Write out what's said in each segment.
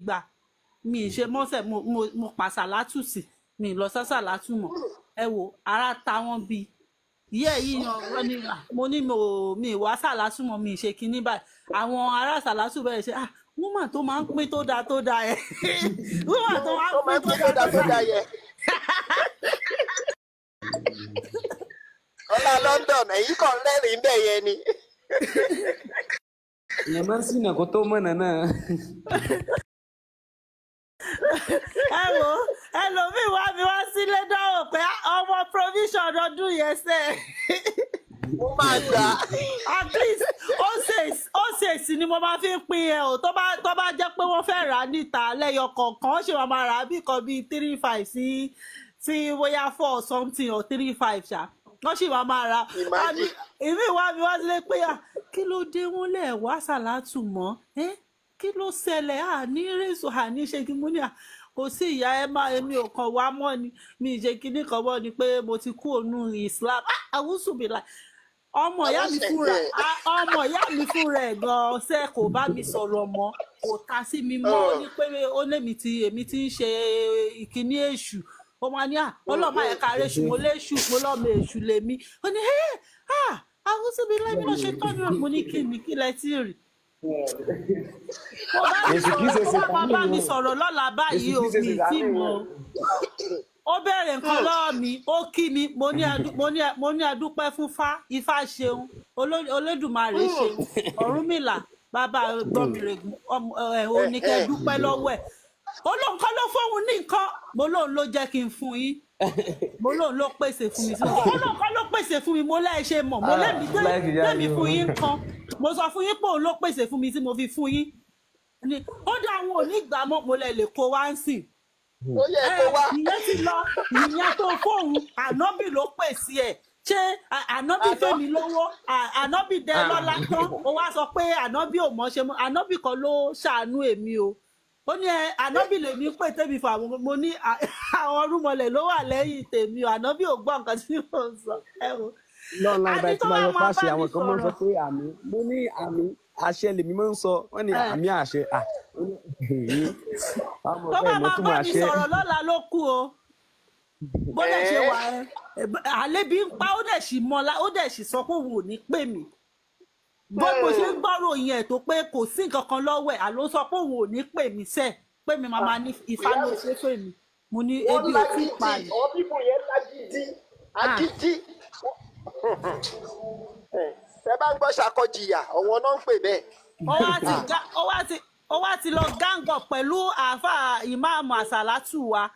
gbà. Mi ì ṣe mọ́sẹ̀, mo pàṣàlátù sí, mi ì lọ sásàlátù mọ́. Ẹ wò, ara ta wọ́n bíi yẹ yìí yan wọ́n ní mo ní mo mi wá sàlátù mọ́, mi ì ṣe kinní báyìí. Àwọn ará sàlátù bẹ̀rẹ̀ ṣe, ah, woman tó máa ń pín tó dáa tó dáa ẹ̀, woman tó máa ń Tó máa pín ń tó pín dáa tó dáa tó tó dáa. dáa yẹ. Ọlá London, èyí kàn rẹ́rìn-ín bẹ́ẹ̀ yẹn ni. Èèyàn máa ń ṣìnà kó tó mọ̀nà náà. Ẹ wò, ẹlòmíì wá mi wá sílé dáhùn pé ọmọ provision ọdún yẹn sẹ. Mo máa gbà á. At least ó ṣèṣì ni mo máa fi ń pín ẹ o. Tó bá jẹ́ pé wọ́n fẹ́ rà á níta lẹ́yọ kọ̀ọ̀kan, ó ṣe máa rà á bí kan bíi 3,500 sí bóyá 4 something or 3,500 ṣá, wọ́n sì máa rà á ní. Imagine. Ìmí wá mi wá sílé pé à, kí ló dé wọ́n lẹ̀ wá sàlátù mọ́ ẹ́, kí ló ṣẹlẹ̀, à ní rèso, à ní ṣe kí mo ní à kò sí ìyá ẹ má, èmi ò kàn wá mọ́ ni, mi ì ṣe kinní kan mọ́ ni pé mo ti kú ònú Islam. Ah, àwùsùnbìlà, ọmọ ìyá Àwọn mi fúnra ṣẹ̀ṣẹ̀. Ọmọ ìyá mi fúnra ẹ̀ gan-an ṣe kò bá mi sọ̀rọ̀ mọ́, kò ta sí mi mọ́. Ó ní pé ó lémi ti èmi ti ń ṣe ìkíní èṣù. Ó máa ní à ọlọ́mọ ẹ̀ka rẹ̀ èṣù, mo léṣù, mo lọ́mọ èṣù lèmi. Ó ní ẹ́ à àwùsùnbìlà, èmi náà ṣe tọ́jú rẹ̀. Mo ní kí ni kí lẹ tí rí mo bá mi Èṣù kìí ṣe sọ̀rọ̀, tó bá máa Sàtánì bá mi o. sọ̀rọ̀ lọ́la Èṣù báyìí o, kìí ṣe mi tí Sàtánì mo o. Ó bẹ̀rẹ̀ nǹkan lọ́wọ́ mi, ó kí mi, mo ní adúpẹ́ fún fá ifá ṣeun, Olódùmarè ṣeun, Ọ̀rúnmìlà bàbá gbọ́mìrègùn ẹ̀ ò ní kẹ́ dúpẹ́ lọ́wọ́ ẹ̀. Ó lóun kọ́ ló fóun ní nǹkan, mo lóun ló jẹ́ kí n fún yín, mo lóun ló pèsè fún mi sí, ó lóun kọ́ ló pèsè fún mi. Mo lẹ́ẹ̀ ṣe mọ̀, mo Ah, lẹ́mi láìkì ìyá tẹ́mi yìí fún o. yín kan, mo sọ fún yín pé òun ló pèsè fún mi tí mo fi fún yín ni. Ó dá àwọn ò ní gbà mọ́, mo lẹ̀ lè kó wá ń sìn. Ó yẹ Ẹ kó wá. Ìyẹn ti lọ, ìyẹn tó fóun, ànábì ló pèsè ẹ. Ṣé ànábì Àná. fẹ́mi lówó, ànábì dẹ Ah. lọ́lá tán, ó wá sọ pé ànábì ò mọ̀ ṣe mọ́. Ànábì kan ló ṣàánú èmi o. Ó ní ẹ ànábì lèmi pè tèmi fún àwọn, mo ní àwọn ọrùmọlẹ̀ ló wà lẹ́yìn tèmi o, ànábì ò gbọ́ nǹkan tí mò ń sọ. Ẹ wò Lọ́nà àní ìbá tí tó máa bá yọ máa páṣẹ bá mi àwọn kan máa ń sọ sọ̀rọ̀ pé àmì, mo ní àmì àṣẹ lèmi máa ń sọ, wọ́n ní ẹ àmì àṣẹ à àwọn tó ọ̀fẹ́ bá máa ìmọ̀túnmọ̀ bá mi àṣẹ. sọ̀rọ̀ lọ́la ló kù o, bó dẹ̀ ṣe Ẹ́ wà ẹ àlébi ń pa, ó dẹ̀ sì mọ́lá, ó dẹ̀ sì sọ pé òun ò ní pè mí. Bó mo ṣe ń gbọ́rọ̀ yẹn tó pé kò sí nǹkan kan lọ́wọ́ ẹ̀, àló sọ pé òun ò ní pè mí sẹ́, pé mi máa máa ní ifá Ìyá ló mi ṣe fún mi. Mo ní wọ́n ebi ò tí ì lágídí, pa mí. àwọn pípù yẹn lágídí. Ah, Agídí. Ẹ bá ń gbọ́ ṣàkọjìyà, ọ̀wọ́n náà ń pè bẹ́ẹ̀. ó wá ti ó wá ti lọ gang up pẹ̀lú àáfàá ìmáàmù àsàlátù wa,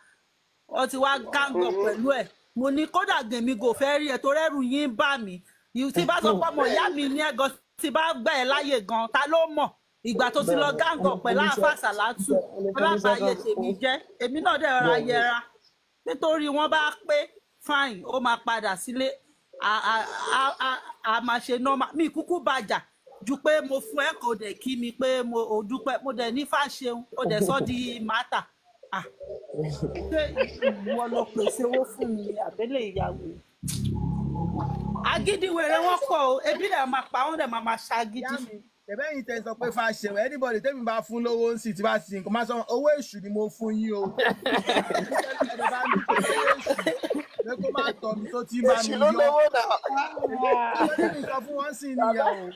ó ti wá gang up pẹ̀lú ẹ̀. Mo ní kódà gèmi kò fẹ́ rí ẹ tó rẹ́rù yín ń bà mí. Yìí tí bá sọ pé ọmọ ìyá mi ní ẹ̀gọ́ tí bá gbà ẹ́ láàyè gan, ta ló mọ̀ ìgbà tó ti lọ gang up pẹ̀lú àáfàá àsàlátù ọlábàáyé tèmi jẹ́. Èmi náà dẹ̀ rọra yẹra nítorí wọ́n bá pé fine, ó máa padà sílé, a máa ṣe normal. Mi kúkú bàjà ju pé mo fún ẹ kò dẹ̀ kí mi pé mo ò dúpẹ́, mo dẹ̀ ní fàṣeun, ó dẹ̀ sọ di mátà. Ah, ṣé ìwọ ló pèsè owó fún mi àbẹ́lẹ̀ ìyàwó? Agídí wèrè wọn pọ̀ o, ebi dẹ̀ máa pa wọ́n, dẹ̀ máa ṣagídí. Ìyá mi, ẹ̀bẹ́ yìí tẹ sọ pé fa ṣeun, anybody tẹ́mi bá fún lówó ń sì tí bá sì nǹkan máa sọ owó èṣù ni mo fún yín o. Ẹni bá ní pé owó èṣù pé kó má tọ̀ mí tó ti bá Èṣù mi ló yọ. lówó náà. Ìwọ tí mi sọ fún wọn sí nìyẹn o.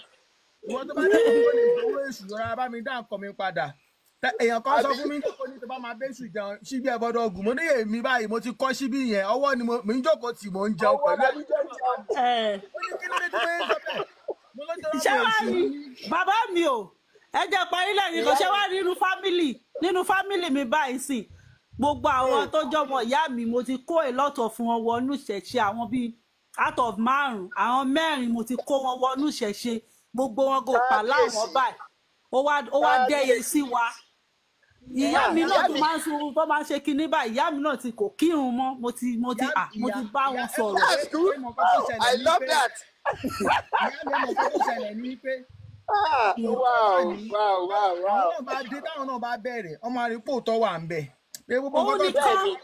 Ìwọ tó bá dé kó lè gbowó èṣù rọra bá mi dá nǹkan mi padà. Èèyàn kan sọ fún mi jókòó ní tó bá máa bẹ́ṣù jẹun síbí ẹ gbọ́dọ̀ gùn. Mo ní èmi báyìí mo ti kọ́ síbí yẹn, ọwọ́ ni mo mi ń jókòó tì mò ń jẹun Ọwọ́ pẹ̀lú la ẹ̀. fi jẹ́ jẹun. Ẹ Ó ní kí ló dé tí mo ń sọ bẹ́ẹ̀? Mo ló jẹ́ ṣé ọmọ wàá èṣù rí ni. bàbá mi o, ẹ jẹ́ parí lẹ́yìn kan. Ìyá Ṣé wàá rí nínú family mi báyìí sí, gbogbo àwọn tó jọmọ ìyá mi, mo ti kó a lot of wọn wọnú ìṣẹ̀ṣe. Àwọn bíi out of márùn, àwọn mẹ́rin mo ti kó wọn wọnú ìṣẹ̀ṣe. Gbogbo wọn kò pa láwọn Kábíyèsí. báyìí, ó wá dẹ́yẹ sí Kábíyèsí. wa. Ìyá mi náà Ìyá tó mi máa ń sun, tó máa ń ṣe kinní báyìí, ìyá mi náà ti kò kírun mọ́. Mo ti Ìyá à mo ìyá ti bá ìyá wọn ẹ mọ̀ sọ̀rọ̀. pé That's good. ẹ mọ̀ nǹkan tó Oh, ṣẹlẹ̀ I ní love pé that. Ìyá mi, ẹ mọ̀ nǹkan tó ṣẹlẹ̀ ní pé Ah, òótọ́ wà wow, ní wow. àwọn náà bá dé, táwọn náà bá bẹ̀rẹ̀ ọmọ àrípò tó wà ń bẹ̀ pé gbogbo Òun nǹkan tó nìkan Bẹ́ẹ̀ni.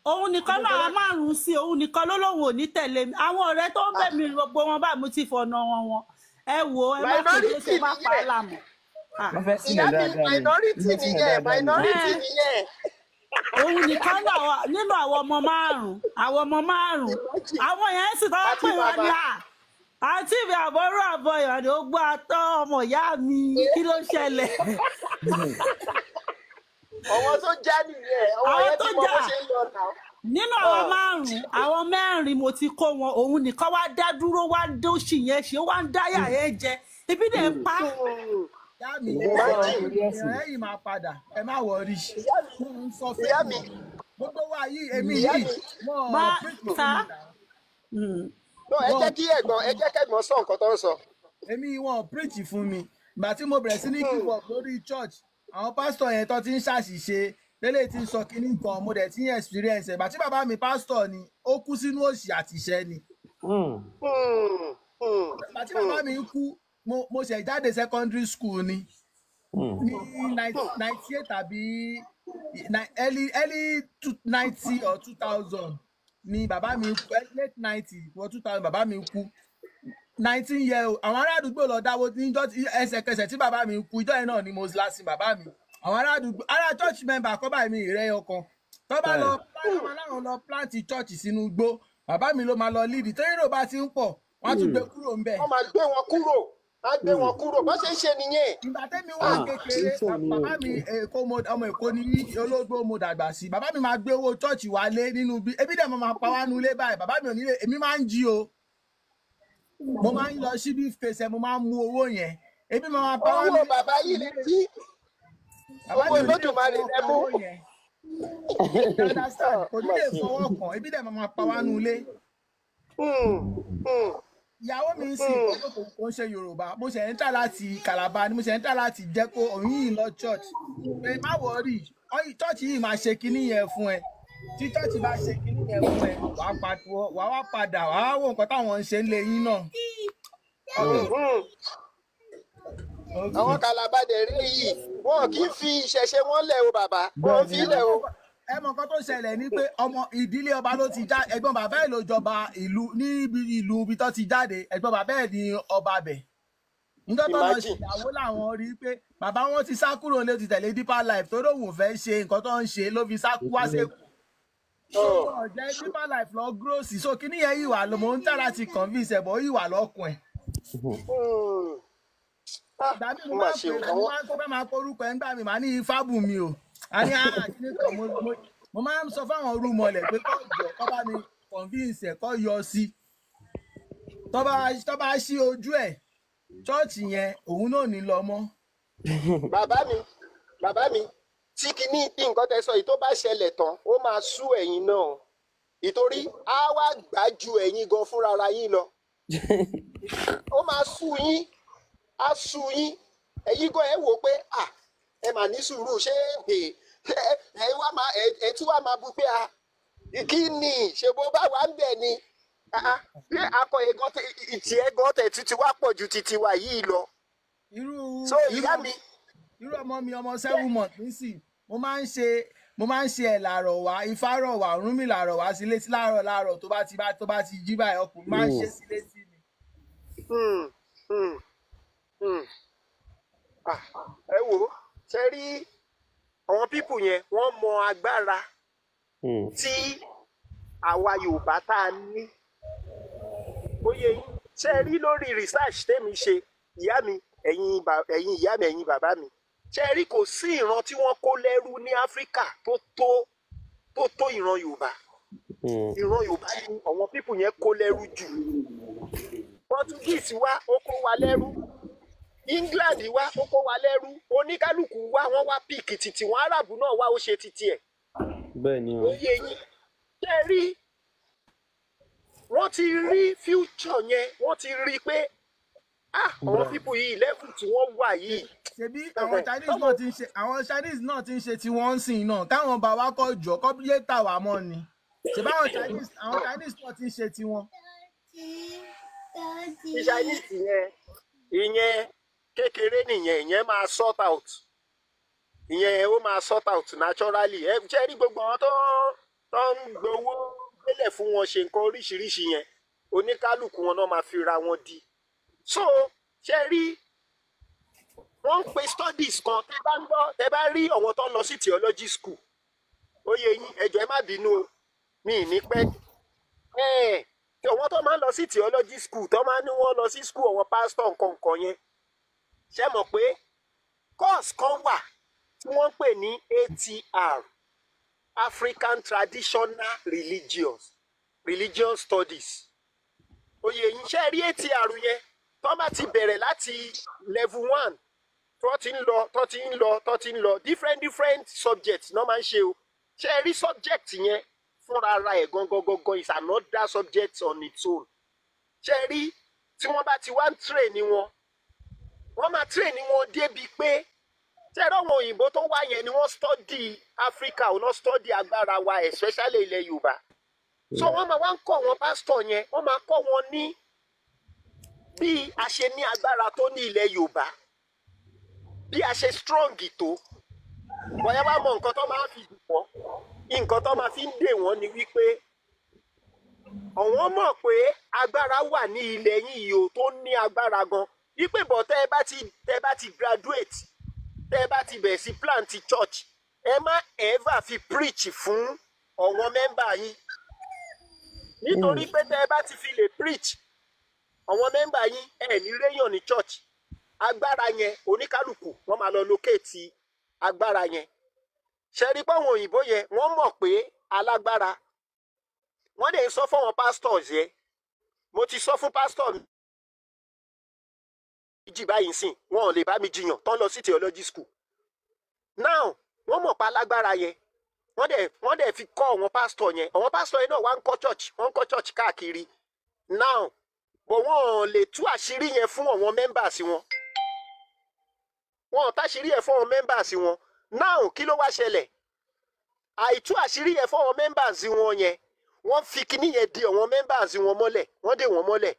òun nìkan gbogbo náà nǹkan tó márùn sí, òun nìkan ló lóun ò ní tẹ̀lé mi. Àwọn ọ̀rẹ́ tó ń bẹ̀ mí, gbogbo wọn báyìí mo ti fọ̀nà wọn. Ẹ wò ó, ẹ má pè Minority Jésù, má pa á nìyẹn. lámọ̀. Ah, Wọ́n fẹ́ Ìyá sílẹ̀ mi, dáadáa ni. minority Wọ́n fẹ́ sílẹ̀ nìyẹn, dáadáa ni. minority ẹ nìyẹn. Òun nìkan nínú àwọn ọmọ márùn-ún, àwọn ọmọ márùn-ún, Imagine. àwọn yẹn sì tọ́wọ́ Àti pè wá ní bàbá. À àǹtí mi, àbọ̀rọ̀ àbọ̀yọ̀ ni ó gbọ́ atọ́ ọmọ ìyá mi, kí ló ń ṣẹlẹ̀? Àwọn tó já nìyẹn, àwọn Àwọn yẹn tó ti mọ jà bó ṣe ń lọ náà. Nínú àwọn márùn-ún, àwọn mẹ́rin mo ti kó wọn, òun nìkan wá dá dúró, wá ń dóṣì yẹn ṣe, wá ń dáyà yẹn jẹ, ibi dẹ̀ ń pa. Ìyá mi, Imagine. ìrẹ́ yìí máa padà, ẹ má worry. Ìyá mi, Mo ń sọ ìyá fún mi, gbogbo wa yìí, èmi ìyá yìí, mi. wọn Má ò preach fún ta mi náà. No, ẹ jẹ́ kí ẹ̀gbọ́n, ẹ jẹ́ kẹ́gbọ́n sọ nǹkan tó ń sọ. Èmi, wọn ò preach fún mi. Ìgbà tí mo bẹ̀rẹ̀ sí ní give up lórí church, àwọn pásítọ̀ yẹn tó ti ń ṣàṣìṣe lélẹ̀ tí ń sọ kinní kan, mo dẹ̀ ti ń experience ẹ̀. Ìgbà tí bàbá mi pásítọ̀ ni, ó kú sínú òṣì àtìṣẹ́ ni. Ìgbà tí bàbá mi kú, mo ṣẹ̀ jáde secondary school ni ní 98 tàbí early 90 or 2000 ni bàbá mi kú, late 90 or 2000 bàbá mi kú, 19 year old. Àwọn ará àdúgbò lọ dáwó níjọ́ ẹsẹ̀kẹsẹ̀ tí bàbá mi kú, ìjọ́ yẹn náà ni mo lásìn bàbá mi. Àwọn ará àdúgbò, ará church member kọ́ báyìí mi ìrẹ́ ọkàn tó bá lọ àwọn aláwọn lọ plant church sínú igbó, bàbá mi ló máa lọ lead. Torí èrò bá ti ń pọ̀, wọ́n á tún gbé kúrò ńbẹ̀. Wọ́n máa gbé wọn kúrò, wọ́n á gbé wọn kúrò, bó ṣe ń ṣe nìyẹn. Ìgbà tẹ́mi wà kékeré, bàbá mi, Èkó mo, ọmọ Èkó ní Ológbò mo dàgbà sí. Bàbá mi máa gbé owó church wálé nínú bí ebi dẹ̀ mo máa pa wá nulẹ̀ báyìí. Bàbá mi ò nílé, èmi máa ń jí o, mo máa ń lọ síbí fèsì, mo máa ń mú owó yẹn, ebi máa pa wá Owó nulẹ̀. Bàbá yìí lè jí. Bàbá Owó mi ò ní lè Olódùmarè fọwọ́ lẹ kan mú. owó yẹn, you understand? Kò ní lè fọwọ́ kàn, ebi dẹ̀ máa pa wá nulẹ̀. Ìyàwó mi ń sìn kó kò ń ṣe Yorùbá. Mo ṣe ń tà láti Calabar ni, mo ṣe ń tà láti jẹ́ kó òun yìí lọ church pé má worry, church yìí máa ṣe kinní yẹn fún ẹ. Tí church bá ṣe kinní yẹn fún ẹ, wàá wàá wá padà, wàá wò nǹkan táwọn ń ṣe ń lé yín náà. Àwọn Calabar dẹ̀ rí yìí, wọn kì í fi ìṣẹ̀ṣe wọn lẹ̀ o, bàbá, wọn fi lẹ̀ o. Ẹ mọ nǹkan tó ṣẹlẹ̀ ni pé ọmọ ìdílé ọba ló ti já. Ẹ̀gbọ́n bàbá ẹ̀ ló jọba ìlú níbi ìlú ibi tó ti jáde. Ẹ̀gbọ́n bàbá ẹ̀ ní ọba bẹ̀. Níjọ́ tó lọ Imagine. ṣèyàwó làwọn rí i pé bàbá wọn ti sá kúrò ní, ti tẹ̀lé Deeper Life, tó lóun ò fẹ́ ṣe nǹkan tó ń ṣe ló fi sá wá sẹ́kù. Oh. Jẹ́ Deeper Life lọ gíròsì, so kíní yẹn yìí wà ló mò ń tà láti convince ẹ̀ bọ̀, ó yìí wà lọ́kùn ẹ̀. Ah, Ìgbà mi mo ó mà máa ń ṣe pè o. mo Àwọn máa ń fẹ́ máa korúkọ ẹ̀ ńgbà mi, màá ní Ifábùnmi o, a ní ara kíní kan. Mo máa ń sọ fáwọn rúmọlẹ̀ pé kọ́ jọ kọ́ bá mi convince ẹ̀, kọ́ yọ sí tó bá ṣí ojú ẹ̀, church yẹn òun náà ní lọ mọ́. Bàbá mi, bàbá mi, tí kinní tí nǹkan tẹ́ sọ yìí tó bá ṣẹlẹ̀ tán, ó máa sú ẹ̀yin náà, ìtorí á wá gbà ju ẹ̀yin gan fúnra ara yín lọ. Ó máa sú yín, á sú yín. Ẹ̀yin gan ẹ wò ó pé à ẹ mà ní sùúrù ṣé ẹ ẹ wá máa ẹ tún wá máa bu pé a kí ni ṣe bó bá wà ń bẹ̀ ni. Ah, ah, bí akọ ẹ̀gán ìtì ẹ̀gán tẹ̀ tún ti wá pọ̀ ju titi wa yìí lọ. Irú So irú ìyá mi, irú ọmọ mi, ọmọ 7 months nísìn, mo máa ń ṣe ẹ̀là rọ̀ wá, ifá rọ̀ wá, Ọ̀rúnmìlà rọ̀ wá sí létí láàárọ̀ láàárọ̀. Tó bá ti jí báyìí, ọkùnrin máa ń ṣe sí létí ni. Ah, ẹ wò ó, ṣe rí àwọn people yẹn, wọ́n mọ agbára tí àwa Yorùbá tá a ní. Bóyá yín ṣe rí lórí research tèmi ṣe, ìyá mi, ẹ̀yin ìyá mi, ẹ̀yin bàbá mi, ṣe rí kò sí ìran tí wọ́n kó lẹ́rú ní Áfíríkà tó tó ìran Yorùbá. Ìran Yorùbá ni àwọn people yẹn kó lẹ́rú jù. Portuguese wá, ó kó wa lẹ́rú. England wá, ó kó wa lẹ́rú. Oníkálukú wá, wọ́n wá pick títí wọn. Arab náà wá, ó ṣe títí ẹ̀. Bẹ́ẹ̀ ni o. Ó yé yín. Ṣe rí wọ́n ti rí future yẹn, wọ́n ti rí i pé ah, àwọn people yìí, level tí wọ́n wà yìí. Ṣebí àwọn Chinese náà ti ń ṣe, àwọn Chinese náà ti ń ṣe tí wọ́n ń sìn náà, káwọn bá wa kọ́ jọ kọ́ yé tà wá mọ́ ni. Ṣebí àwọn Chinese náà ti ń ṣe tiwọn. Tí Chinese yẹn, ìyẹn kékeré nìyẹn, ìyẹn máa sort out, ìyẹn ó máa sort out naturally. Ẹ ṣe rí gbogbo àwọn tó ń gbowó gbélẹ̀ fún wọn ṣe nǹkan oríṣiríṣi yẹn, oníkálukú wọn náà máa fi ra wọn di. So ṣe rí Wọ́n ń pe studies kan. Tẹ́ bá ń gbọ́, tẹ́ bá rí àwọn tó ń lọ sí theology school, ó yé yín. Ẹ jọ̀ọ́, ẹ má bínú o, mi ì ní pẹ́. Ẹ̀ tí àwọn tó máa ń lọ sí theology school, tó máa ń ní wọ́n lọ sí school àwọn pastor nǹkan nǹkan yẹn, ṣé mọ̀ pé course kan wà tí wọ́n ń pè ní ATR, African Traditional Religion Studies? Ó yé yín. Ṣe rí ATR yẹn, tó bá ti bẹ̀rẹ̀ láti level one, tó ti ń lọ, tó ti ń lọ, tó ti ń lọ, different different subjects náà máa ń ṣe o. Ṣe rí subject yẹn fúnra ara ẹ̀ gangan gangan is another subject on its own. Ṣe rí tí wọ́n bá ti wá ń train ní wọn, wọ́n máa train ní wọn débi pé, ṣe rí àwọn òyìnbó tó wá yẹn ni wọ́n study Africa, ò náà study agbára wa, especially ilẹ̀ Yorùbá. So wọ́n máa wá ń kọ́ wọn pásítọ̀ yẹn, wọ́n máa kọ́ wọn ní bí a ṣe ní agbára tó ní ilẹ̀ Yorùbá, bí a ṣe strong tó. Bóyá wàá mọ nǹkan tó máa fi dùn wọ́n, nǹkan tó máa fi ń dè wọ́n ni wípé àwọn mọ̀ pé agbára wà ní ilẹ̀ yín yìí o, tó ní agbára gan, wípé bọ̀ tẹ́ ẹ bá ti graduate, tẹ́ ẹ bá ti bẹ̀rẹ̀ sí plant church, ẹ má ever fi preach fún àwọn member yín, nítorí pé tẹ́ ẹ bá ti fi lè preach àwọn member yín, ẹ ní réyàn ní church. Agbára yẹn, oníkálukú wọ́n máa lọ locate agbára yẹn. Ṣe rí pé àwọn òyìnbó yẹn, wọ́n mọ̀ pé alágbára wọ́n dẹ̀ ń sọ fún àwọn pastors yẹn. Mo ti sọ fún pastor méjì báyìí sìn, wọn ò lè bá mi jiyàn, tán lọ sí theology school. Now, wọ́n mọ̀ pa alágbára yẹn, wọ́n dẹ̀ fi kọ́ àwọn pastor yẹn. Àwọn pastor yẹn náà wá ń kọ́ church, wọ́n ń kọ́ church káàkiri now, but wọ́n ò lè tú àṣírí yẹn fún àwọn members wọn. Wọn ò táṣírí yẹn fún àwọn members wọn. Now, kí ló wá ṣẹlẹ̀? Àìtú àṣírí yẹn fún àwọn members wọn yẹn, wọ́n fi kíní yẹn di àwọn members wọn mọ́lẹ̀. Wọ́n dè wọ́n mọ́lẹ̀,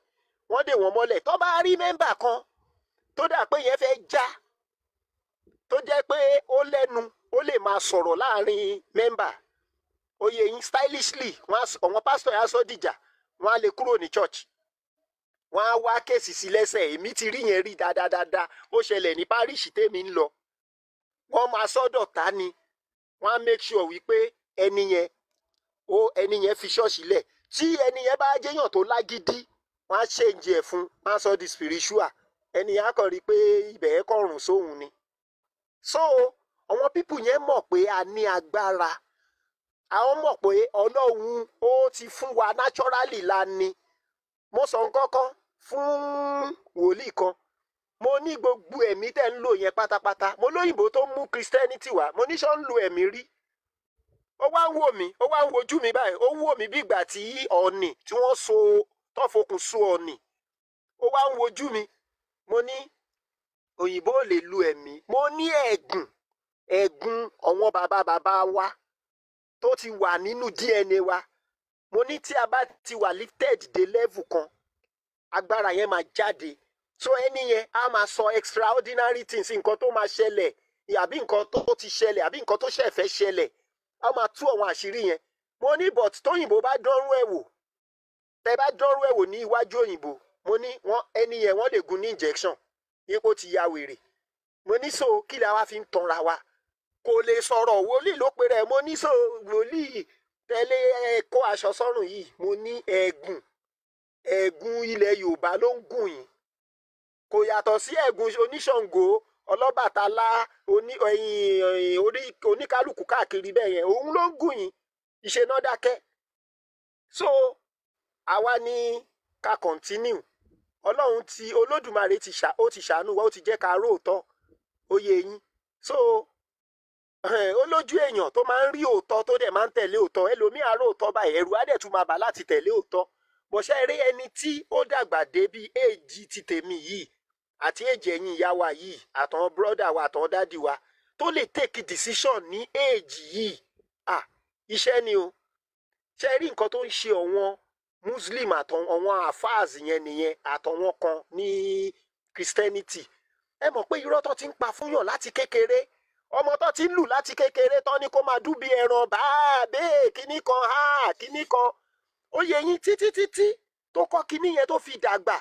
wọ́n dè wọ́n mọ́lẹ̀. Tó bá rí member kan tó dà pé yẹn fẹ́ já, tó jẹ́ pé ó lẹ́nu, ó lè máa sọ̀rọ̀ láàrin member, ó yé yín, stylishly, wọ́n àwọn pastor yẹn á sọ dìjà, wọ́n á lè kúrò ní church, wọ́n á wá case sí lẹ́sẹ̀. Èmi ti rí yẹn rí dáadáa. Ó ṣẹlẹ̀ ní parish tèmi ń lọ. Wọ́n máa sọ́dọ̀ ta ni, wọ́n á make sure wípé ẹni yẹn fi ṣọ́ọ̀ṣì lẹ̀. Tí ẹni yẹn bá jẹ́yàn tó lágídí, wọ́n á change ẹ̀ fún, wọ́n á sọ di spiritual. Ẹni yẹn á kàn rí i pé ibẹ̀ yẹn kàn rùn sóhun ni. So àwọn people yẹn mọ̀ pé a ní agbára. Àwọn mọ̀ pé Ọlọ́run ó ti fún wa naturally la ní. Mo sọ nǹkan kan fún wòlíì kan. Mo ní gbogbo ẹ̀mí tẹ́ ń lò yẹn pátápátá, mo lóyìnbó tó mú Christianity wá, mo ní sọ ń lo ẹ̀mí rí? Ó wá ń wò mí, ó wá ń wojú mi báyìí, ó wò mí bí ìgbà tí ọ̀nì tí wọ́n so tó fokùn so ọ̀nì. Ó wá ń wojú mi. Mo ní òyìnbó ò lè lu ẹ̀mí. Mo ní ẹ̀gùn, ẹ̀gùn àwọn bàbá bàbá wa tó ti wà nínú DNA wa, mo ní tí a bá ti wà lifted dé level kan, agbára yẹn máa jáde. So ẹni yẹn á máa sọ extraordinary things, nǹkan tó máa ṣẹlẹ̀, àbí nǹkan tó ti ṣẹlẹ̀, àbí nǹkan tó ṣẹ̀ fẹ́ ṣẹlẹ̀. Á máa tú àwọn àṣírí yẹn. Mo ní but tóyìnbó bá dánrú ẹ̀ wò, tẹ bá dánrú ẹ̀ wò ní iwájú òyìnbó, mo ní wọ́n ẹni yẹn, wọ́n lè gun ní injection, ipò ti ya wèrè. Mo ní so kí la wá fi ń tanra wa? Kò lè sọ̀rọ̀. Wòlíì ló pe rẹ̀. Mo ní so wòlíì tẹ́lẹ̀ ẹ kó aṣọ sọ́rùn yìí, mo ní ẹ̀gùn, ẹ̀gùn ilẹ̀ Yorùbá ló ń gùn yín. Kò yàtọ̀ sí ẹ̀gùn oníṣàngó, Ọlọ́bàtálá, oní ẹ̀yìn ẹ̀yìn orí oníkálukú káàkiri bẹ́ẹ̀ yẹn, òun ló ń gùn yín. Ìṣe náà dákẹ́. So àwa ní ká continue. Ọlọ́run ti Olódùmarè ti ṣà, ó ti ṣàánú wa, ó ti jẹ́ ká róòtọ́. Ó yé yín. So ó lójú èèyàn tó máa ń rí òótọ́, tó dẹ̀ máa ń tẹ̀lé òótọ́. Ẹlòmíì á róòtọ́ báyìí, ẹ̀rù á dẹ̀ tún máa bà láti tẹ̀lé òótọ́. Bọ̀ṣẹ́ rí ẹni tí ó dàgbà dé bí age ti tèmi yìí àti age ẹ̀yin ìyá wa yìí, àtàwọn brother wa, àtàwọn daddy wa, tó lè take decision ní age yìí, ah, iṣẹ́ ni o. Ṣe rí nǹkan tó ń ṣe àwọn Muslim àtàwọn àfáàs yẹn nìyẹn, àtàwọn kan ní Christianity. Ẹ mọ̀ pé irọ́ tó ti ń pa fúnyàn láti kékeré, ọmọ tó ti ń lù láti kékeré, tó ní kó máa dún bí ẹran báà bẹ́ẹ̀, kíní kan ha kíní kan, ó yẹ yín, títí títí tó kọ́ kíní yẹn tó fi dàgbà,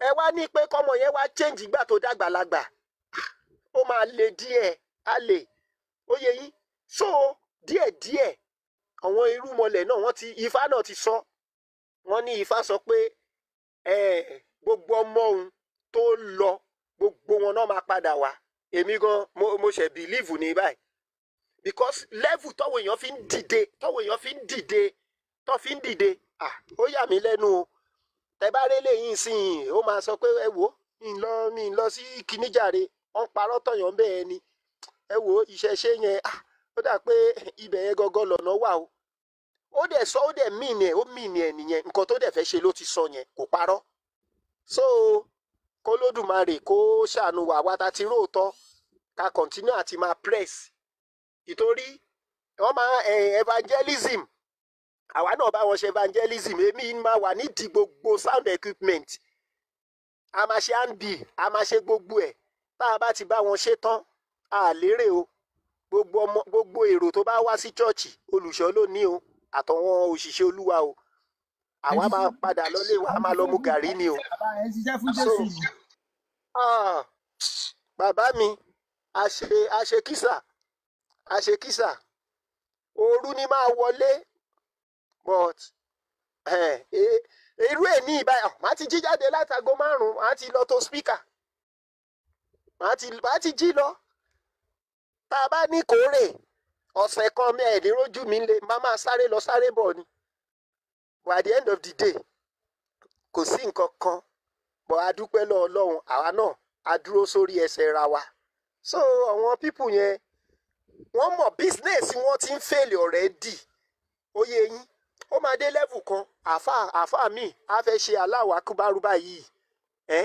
ẹ wá ní pé kọ́mọ yẹn wá change ìgbà tó dàgbà lágbà. Ó máa le díẹ̀, á lè ó yẹ yín. So díẹ̀díẹ̀ àwọn irúmọlẹ̀ náà, wọ́n ti, Ifá náà ti sọ, wọ́n ní Ifá sọ pé gbogbo ọmọ òun tó lọ, gbogbo wọn náà máa padà wá. Èmi gan mo ṣe believe ní báyìí, because level tọ́wọ́ èèyàn fi ń dìde, tọ́wọ́ èèyàn fi ń dìde, tọ́ fi ń dìde, ah, ó yà mí lẹ́nu o. Tẹ bá rélé yìí sí yìí, ó máa sọ pé ẹ wò, mi ń lọ sí kíníjàre, wọ́n parọ́ tọ̀yàn bẹ́ẹ̀ ni. Ẹ wò, ìṣẹ̀ṣe yẹn, ah, ó dà pé ibẹ̀ yẹn gangan lọ̀nà wà o. Ó dẹ̀ sọ, ó dẹ̀ mìíní ẹ̀, ó mìíní ẹ̀ nìyẹn. Nǹkan tó dẹ̀ fẹ́ ṣe ló ti sọ yẹn, kò parọ́. So k'Olódùmarè kó ṣàánú wa. Wa ta ti róòtọ́, ká continue àti máa press, ìtorí wọ́n máa evangelism, àwa náà bá wọn ṣe evangelism. Èmi máa wà nídìí gbogbo sound equipment, a máa ṣe handbill, a máa ṣe gbogbo ẹ̀. Tá a bá ti bá wọn ṣe tán, a lérè o. Gbogbo ọmọ, gbogbo èrò tó bá wá sí chọ́ọ̀chì, olùṣọ́ ló ní o, àtàwọn òṣìṣẹ́ Olúwa o. Àwa máa padà lọlé wa, a máa lọ mu gàrí ni o. Bàbá, ẹ ń ṣiṣẹ́ fún So Jésù ni. Ah, bàbá mi, a ṣe kísà, a ṣe kísà. Òru ni máa wọlé, but irú ẹ̀ ní ìbáyà, màá ti jí jáde látago 5, màá ti lọ tó speaker, màá ti jí lọ. Tá a bá ní kórè ọ̀sẹ̀ kan, mi ẹ̀ ní rójú mi lé, má máa sáré lọ sáré bọ̀ ni. But at the end of the day, kò sí nǹkan kan, but a dúpẹ́ lọ́wọ́ Ọlọ́run, àwa náà a dúró sórí ẹsẹ̀ ra wa. So àwọn people yẹn, wọ́n mọ̀ business wọn ti ń fail already. Ó yé yín, ó máa dé level kan, àáfàá míì á fẹ́ ṣe aláwọ̀ akúbárú báyìí. Ẹ́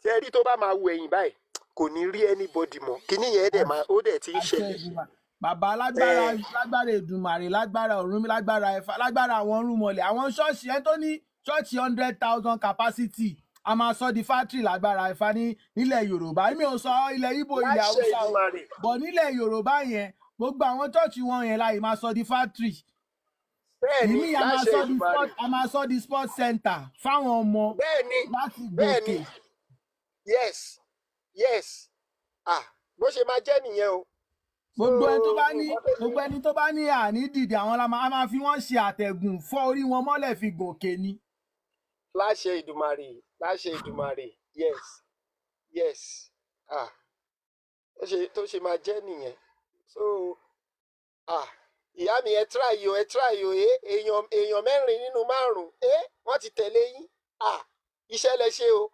ṣe rí, tó bá máa wo ẹ̀yìn báyìí, kò ní rí anybody mọ́. Kíní yẹn dẹ̀ máa, ó dẹ̀ ti ń Àṣẹ ṣẹlẹ̀. Èdùmàrè. Bàbá, lágbára Ẹ lágbára Èdùmàrè, lágbára Ọ̀rúnmìlà, lágbára Ẹ̀fà, lágbára àwọn rúmọlẹ̀, àwọn ṣọ́ọ̀ṣì ẹ tó ní ṣọ́ọ̀ṣì 100,000 capacity, a máa sọ di factory lágbára Ẹ̀fà ní nílẹ̀ Yorùbá. Mi ò sọ ilẹ̀ Ìgbò, ilẹ̀ Láṣẹ Haúsá o, Èdùmàrè. bọ̀ nílẹ̀ Yorùbá yẹn, gbogbo àwọn ṣọ́ọ̀ṣì wọn yẹn láì máa sọ di factory. Bẹ́ẹ̀ ni. Ìmí a máa Láṣẹ sọ di Èdùmàrè. sport, a máa sọ di sport center fáwọn ọmọ Bẹ́ẹ̀ ni. láti Bẹ́ẹ̀ ni. gòkè. Yes, ah, bó ṣe máa jẹ́ nìyẹn o. So Gbogbo ẹni tó bá ní nǹkan tó gbogbo ẹni tó bá ní àní dìde, àwọn la máa, a máa fi wọ́n ṣe àtẹ̀gùn, fọ́ orí wọn mọ́lẹ̀ fi gòkè ni. Láṣẹ Ìdùmarè, láṣẹ Ìdùmarè. Yes, ah, tó ṣe máa jẹ́ nìyẹn. So ah, ìyá mi, ẹ try o, ẹ try o. Ẹ èèyàn 4 nínú 5, ẹ wọ́n ti tẹ̀lé yín. Ah, iṣẹ́ lẹ ṣe o.